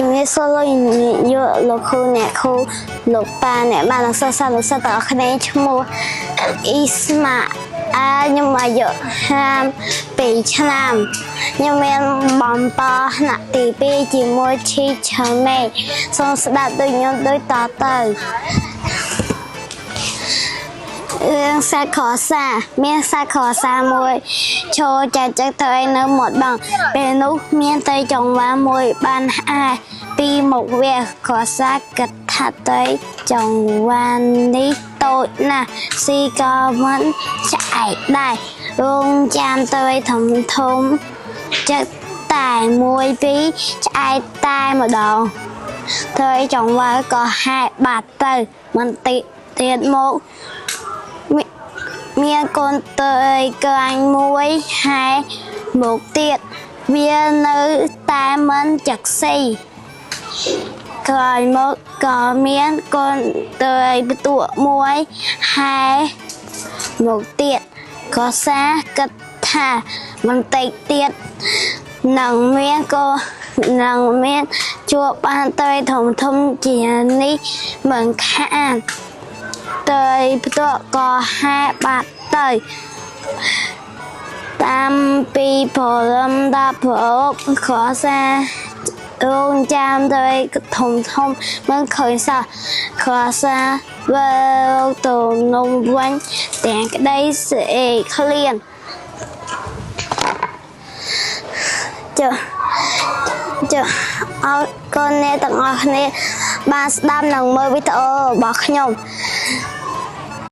ជំរាបសួរលោកនាយកលោកគ្រូអ្នកគ្រូលោកប៉ាអ្នកបាននិងសិស្សនិស្សិតទាំងអស់គ្នាឈ្មោះអ៊ីស្ម៉ាអែលខ្ញុំអាយុ52ឆ្នាំខ្ញុំមានបំពថ្នាក់ទី2ជាមួយឈីឆើមេសូមស្ដាប់ដូចខ្ញុំដូចតទៅរឿងសាច់ខសាមានសាច់ខសាមួយឈរចែកចឹកទៅឯនៅមាត់បឹងពេលនោះមានត្រីចង្វាមួយបានហែពីមុខវាខសាគិតថាត្រីចង្វានេះតូចណាស់ស៊ីក៏មិនឆ្អែតដែររងចាំត្រីធំធំចឹកតែមួយពីរឆ្អែតតែម្ដងត្រីចង្វាក៏ហែបាត់ទៅបន្តិចទៀតមក មានកូនត្រីក្រាញ់មួយហែមកទៀតវានៅតែមិនចឹកស៊ីក្រោយមកក៏មានកូនត្រីផ្ទក់មួយហែមកទៀតក៏សាគិតថាបន្តិចទៀតនឹងមានកូននឹងមានជួបបានត្រីធំធំជានេះមិនខាន ត្រីផ្ទក់ក៏ហែបាត់ទៅតាមពីព្រលឹមដល់ប្រោបខសារងចាំត្រីធំធំមិនឃើញសោះខសាវិលទៅនំវិញទាំងក្តីស្អេកឃ្លានចុះចុះឲ្យកូនអ្នកទាំងអស់គ្នាបានស្ដាប់និងមើលវីដេអូរបស់ខ្ញុំ។